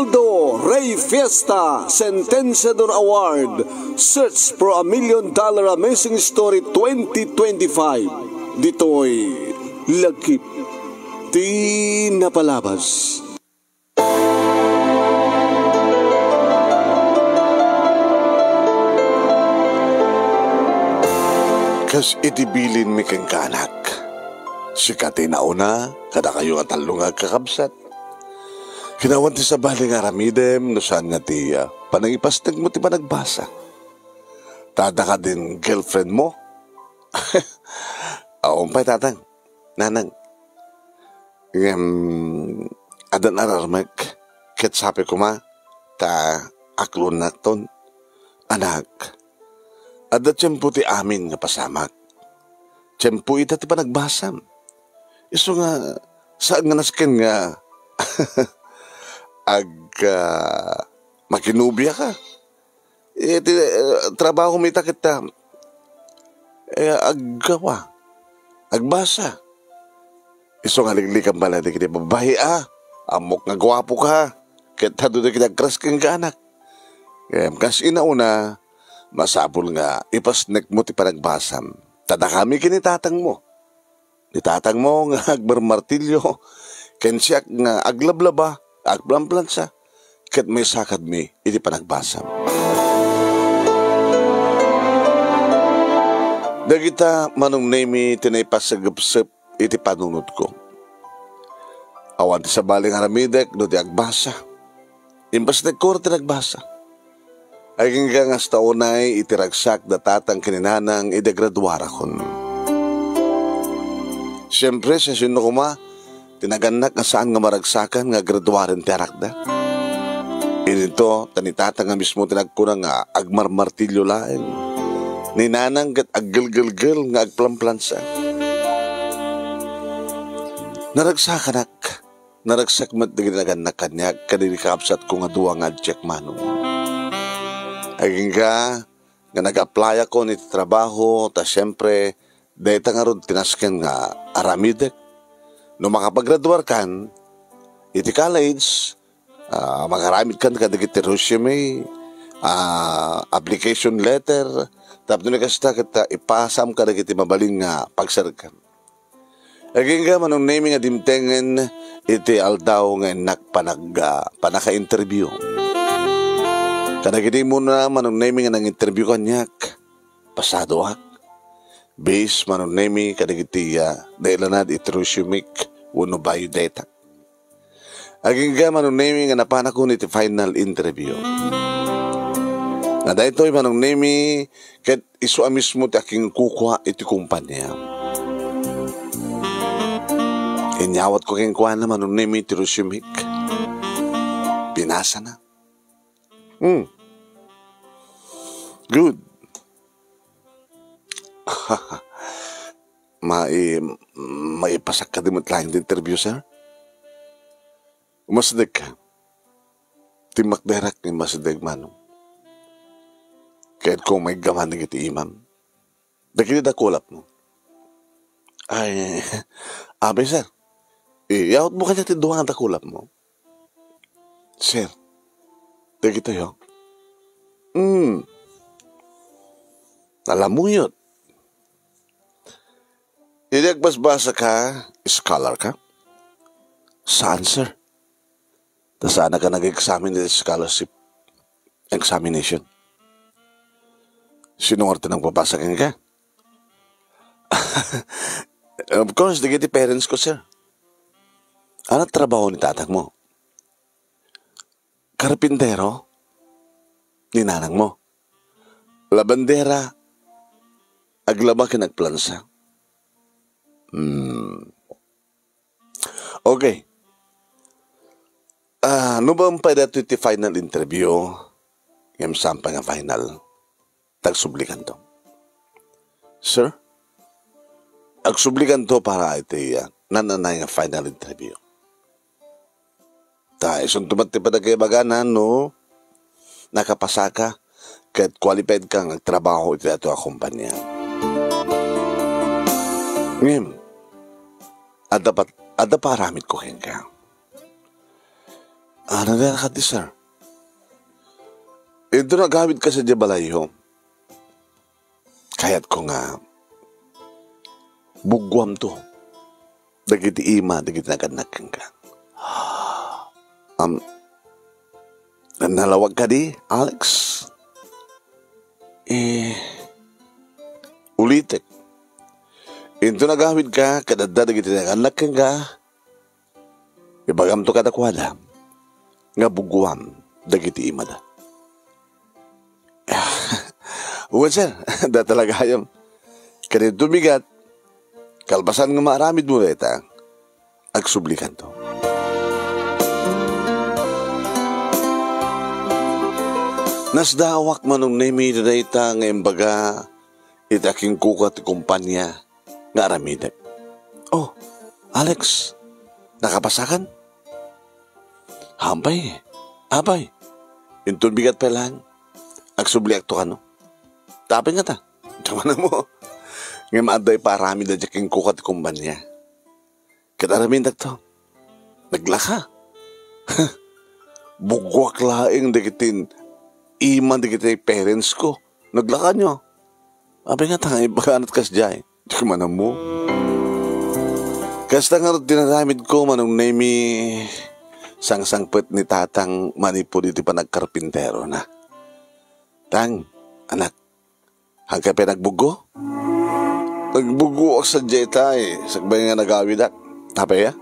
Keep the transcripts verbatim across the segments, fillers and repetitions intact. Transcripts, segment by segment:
Aldo Rey Fiesta Sentenciador Award, Search for a Million Dollar Amazing Story twenty twenty-five. Ditoy Lagip ti Napalabas. Kas iti bilinmi kenka, anak, sika ti nauna kadakayo nga tallo nga agkakabsat. Ket awan ti sabali nga aramidem no saan nga ti, ah, panangipasnekmo ti panagbasa. Ta adda kadin girlfriendmo? Awan pay, tatang, nanang. Ngem, addan ararmek, ket sapay koma, ta aklonnakton. Anak, adda tiempo ti amin nga pasamak. Tiempo ita ti panagbasam. Isu nga, saan nga nasken nga ag-, ah, makinobia ka. Iti, eh, trabaho mi ita ket, ah, eh, aggawa, agbasa. Isu nga liglikam pay dagiti babbai, a, ammok nga guapo ka, ket adu dagiti agkras kenka, anak. Ngem kas inauna, masapul nga ipasnekmo ti panagbasam. Ta dakami ken ni tatangmo. Ni tatangmo nga agmarmartilyo, ken siak nga aglablaba, agplamplansa, ket maisakadmi iti panagbasam. Dagita, Manong Nemi, ti naipasagepsep iti panunotko. Awan ti sabali nga aramidek no di agbasa. Impasnekko ti nagbasa. Agingga nga asta unay iti ragsak da tatang ken ni nanang idi agraduarakon. Siempre, siasino koma ti nagannak nga saan nga maragsakan nga agraduaren ti anakda? Idinto, ta ni tatang nga mismo ti nagkuna nga agmarmartilyo laeng. Ni nanang ket aggelgelgel nga agplamplansa. Naragsakanak. Naragsak met dagiti nagannak kaniak kadagiti kakabsatko nga dua nga adiak, Manong. Agingga nga nag-applyakon iti trabaho, ta siempre, dayta ngarud ti nasken nga aramidek. No makapagraduarkan iti college, ah, makaramidkan kadagiti resume, ah, application letter, tapno ni kasta ket, ah, ipasam kadagiti mabalin nga pagserkan. Agingga, Manong Nemi, nga dimtengen iti aldaw nga innak panag-, ah, panaka-interview. Kadagiti muna, Manong Nemi, nga nang-interview kaniak, pasadoak. Base, Manong Nemi, kadagiti, ah, nailanad iti resumek wenno biodata. Agingga, Manong Nemi, nga napanakon iti final interview. Nga daytoy, Manong Nemi, ket isu a mismo ti akinkukua iti kumpania. Inyawatko kenkuana, Manong Nemi, ti resumek. Pinasana. Hmm. Good. Mai-, maipasak kadi met laeng ti interview, sir? Umasdek ka. Timmakderak nga umasdek, Manong. Kayatko nga maiggaman dagiti imam. Dagiti dakulapmo. Ay, abi, sir. Iyawatmo kaniak ti dua nga dakulapmo. Sir, dagitoy, oh. Hmm. Nalamuyot. Idi agbasbasa ka, scholar ka? Saan, sir? Ta saan ka nag-examine iti scholarship examination? Sino nga ti nagpapasa kenka? Of course, dagiti parents ko, sir. Ano trabaho ni tatang mo? Karpintero ni nanang mo. Labandera, aglaba ken agplansa. Hmm. Okay. Ah, no ba pay datoy ti final interview? Ngem saan pay nga final. Tagsublikanto. Sir? Agsublikanto para iti, ah, nananay nga final interview. Ta isunto met ti panagkaibagana no nakapasaka ket qualified ka nga agtrabaho iti dato a kompania. Ngem, adda pa, adda pa aramidko kenka. Ano na kadi, sir? Inton agawidka sadiay balayyo, kayatko nga buggoamto dagiti ima dagiti nagannak kenka. Am, nalawag kadi, Alex? Eh, ulitek. Inton agawidka ket adda dagiti nagannak kenka, ibagamto kadakuada nga buggoam dagiti imada. Wen, sir, adda talaga gayam. Ket inton bigat, kalpasan nga maaramidmo dayta, agsublikanto. Nasdaawak, Manong Nemi, iti dayta nga imbaga iti akingkuka ti kumpania nga aramidek. Oh, Alex, nakapasakan? Hampay, apay, inton bigat pay laeng, agsubliakto kano. Tapay ngata, diak man ammo. Ngem adda ipaaramid dayta kenkuka ti kumpania. Ket aramidakto. Naglaka. Buggoak laeng dagiti ima dagiti parents ko. Naglaka nio. Apay ngata nga ibaganat kasdiay? Diak man ammo. Kasta ngarud ti naramidko, Manong Nemi, sangsangpet ni Tatang manipud iti panagkarpinterona. Tang, anak, hangka pay nagbuggo? Nagbuggoak sadiay tay, sakbay nga nagawidak. Apay a?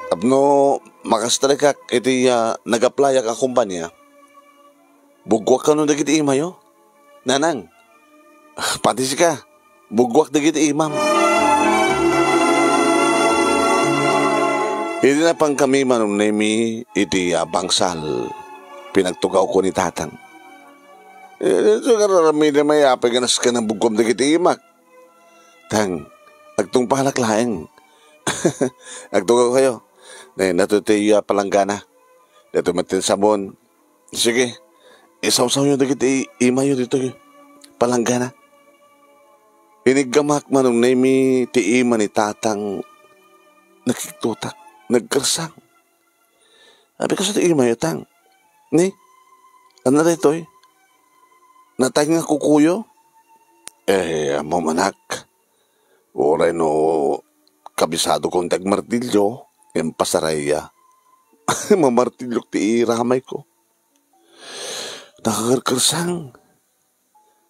Tapno makastrikak iti, ah, nag-applyak a kumpania, buggoak kano dagiti imayo? Nanang, pati sika, buggoak dagiti imam. Idi napankami, Manong Nemi, iti, ah, bangsal, pinagtugawko ni Tatang. Eh, ito nga raramidem, apay nga nasken a buggoam dagiti imak. Tang, agtungpalak laeng. Agtugawkayo. Ne, daytoy ti, ah, palanggana. Daytoy met ti sabon. Sige, isawsawyo dagiti imayo ditoy palanggana. Iniggamak, Manong Nemi, ti ima ni Tatang. Nakiktutak, nagkersang. Apay, kastoy ti imayo, Tang? Ni? Ania daytoy? Natay nga kukuyo? Eh, ammom, anak. Uray no kabisadokon ti agmartilyo, ngem pasarayya. Mamartilyok ti iramayko. Nakakerkersang.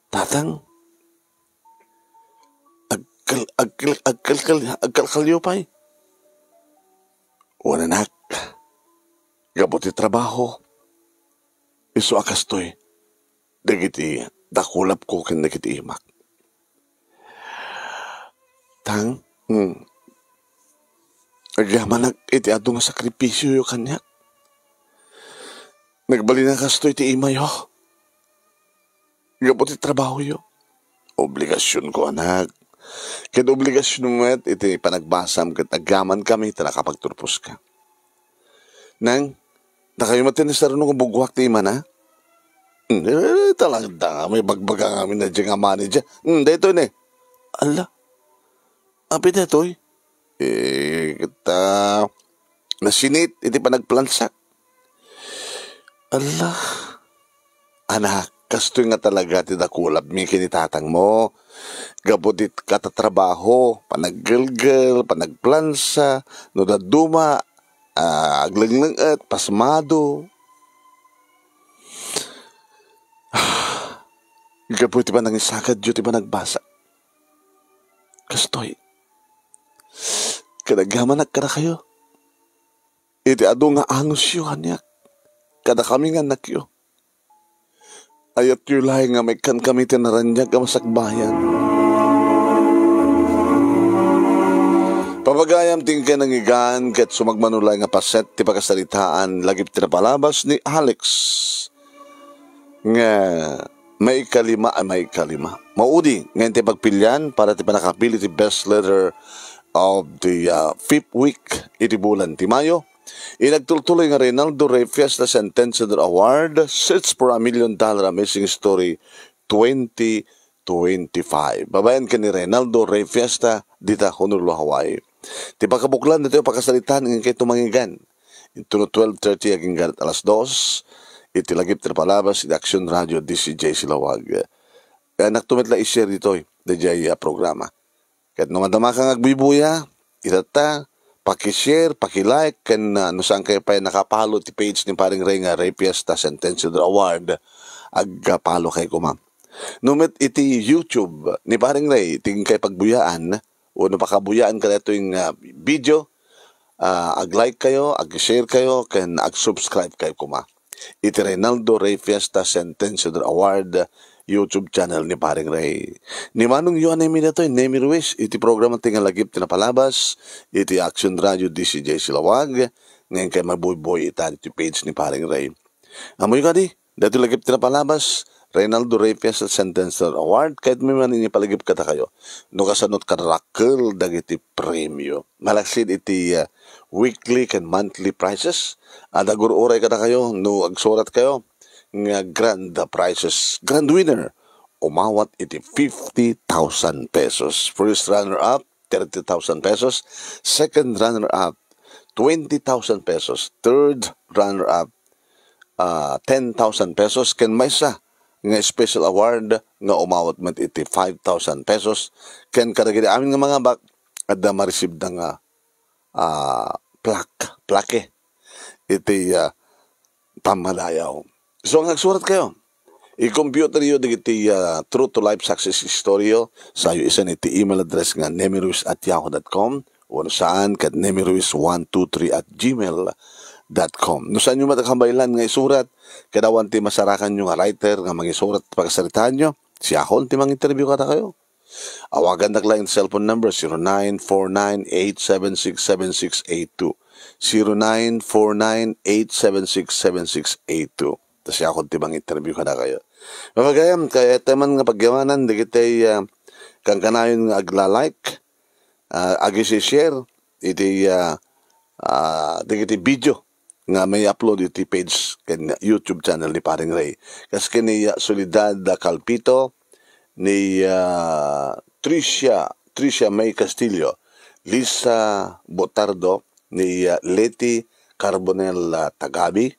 Tatang, agkel-, agkel-, agkelkel-, agkalkalyo pay. Wen, anak, gapu ti trabaho, isu a kastoy dagiti dakulapko ken dagiti imak. Tang, hmm, agyamanak iti adu nga sakripisioyo kaniak. Nagbalin a kastoy ti imayo gapu ti trabahoyo. Obligasionko, anak. Ket obligasionmo met iti panagbasam ket agyamankami ta nakapagturposka. Nang, dakayo met ti nasaruno nga buggoak ti imana? Hmm, eh, talagda nga may bagbaga ngamin na dyan nga manager. Hmm, daytoy ne. Ala, apay daytoy? Eh, ta, nasinit iti panagplansak. Ala, anak, kastoy nga talaga ti dakulapmi ken ni tatangmo. Gapu ti katatrabaho, panaggelgel, panagplansa, no dadduma, ah, aglengleng-et, pasmado. Gapu iti panangisagadyo ti panagbasa. Kastoy, kadagyamanak kadakayo. Iti adu nga angusyo kaniak, kadakami nga annakyo. Ayatyo laeng nga maikkankami ti naraniag a masakbayan. Pagayam ti inkaynangigan ket sumagmamano laeng nga paset ti pakasaritaan lagip ti napalabas ni Alex nga maikalima a maikalima. Maudi nga intay pagpilian para ti pannakapili ti Best Letter of the, uh, Fifth Week iti bulan ti Mayo. Inagtultuloy nga Reynaldo Rey Fiesta Centennial Award, Search for a Million Dollar Amazing Story twenty twenty-five. Babaen ken ni Reynaldo Rey Fiesta dita Honolulu, Hawaii. Ti pakabuklan ditoy pakasaritaan, ngem kayto mangigan. Intono twelve thirty agingga alas dos, iti lagip ti napalabas iti Action Radio D C J Silawag. Kayatnak met la i-share ditoy, daydiay a programa. Ket no madamaka nga agbuybuya, itatta, paki-share, paki-like, ken, ah, no saankayo pay nakapalo ti page ni Paring Ray nga Ray Fiesta Sentencia de Award, agpalo kay koma. No met iti YouTube ni Paring Ray, ti inkay pagbuyaan, wenno pakabuyaan kadaytoy nga video, ah, ag-like kayo, ag-share kayo, ken ag-subscribe kayo koma iti Reynaldo Rey Fiesta Sentencia de Award YouTube channel ni Paring Ray. Ni Manong Yohan Nemi datoy, Nemi Ruiz, iti programa ti nga lagip ti napalabas iti Action Radio D C J Silawag, ngem kay mabuybuy ita iti page ni Paring Ray. Ammoyo kadi, daytoy lagip ti napalabas, Reynaldo Rey Fiesta Sentencia Award, kayatmi man ipalagip kadakayo no kasano ti kadarakkel dagiti premio. Malaksid iti, ah, weekly ken monthly prizes, adda agur-uray kadakayo no agsurat kayo nga grand prizes, grand winner, umawat iti fifty thousand pesos. First runner-up, thirty thousand pesos. Second runner-up, twenty thousand pesos. Third runner-up, ah, ten thousand pesos. Ken maysa nga special award nga umawat met iti five thousand pesos. Ken kadagiti amin nga mangabak, adda ma-receive-da nga, ah, plaque, plaque iti, ah, pammadayaw. So, nga agsurat kayo, i-computer yo dagiti, ah, true to life success story yo, sayo isan iti email address nga nemiruiz at yahoo dot com, wenno saan ket nemiruiz one two three at gmail dot com. No saanyo met a kabaylan nga isurat, ket awan ti masarakanyo nga writer nga mangisurat pakasaritaanyo, siakon ti manginterview kadakayo. Awagandak laeng iti cellphone number, zero nine four nine eight seven six seven six eight two. Zero nine four nine eight seven six seven six eight two. Ta siakon ti manginterview kadakayo. Mapagayam, kayatyo man nga pagyawanan dagiti, ah, kankanayon nga agla-like, ah, agisi-share iti, ah, ah, dagiti video nga mai-upload iti page ken YouTube channel ni Paring Ray. Kas ken ni, ah, Soledad, ah, Calpito, ni, ah, Tricia, Tricia May Castillo, Lisa Botardo, ni, ah, Leti Carbonell, ah, Tagabi,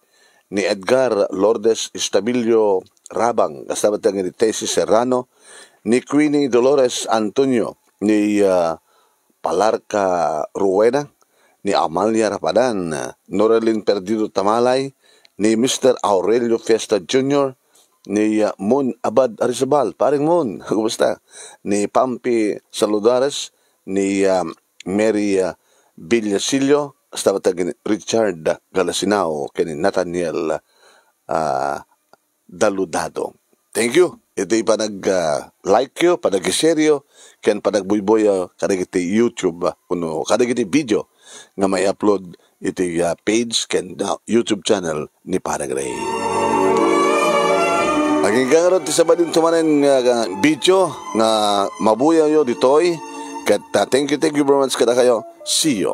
ni Edgar Lourdes Estabillo Rabang, kasta met ni Tessie Serrano, ni Queenie Dolores Antonio, ni, ah, Palarca Rueda, ni Amalia Rapadan, Norelin Perdido Tamalay, ni Mister Aurelio Fiesta Junior, ni, ah, Moon Abad Arizabal, Paring Moon, kumusta? Ni Pampi Saludares, ni, ah, Mary, ah, Villasillo, kasta met ni Richard Galasinao, ken ni Nathaniel, ah, Daludado. Thank you. Iti panag, ah, like yo, panag-share yo, ken panagbuybuy yo kadagiti YouTube, ah, kuno kadagiti video nga mai-upload iti, ah, page ken, ah, YouTube channel ni Paring Ray. Agingga ngarud ti sabali ti manen nga, nga video nga mabuyaw yo ditoy. Ket, ah, thank you, thank you very much kadakayo. See you.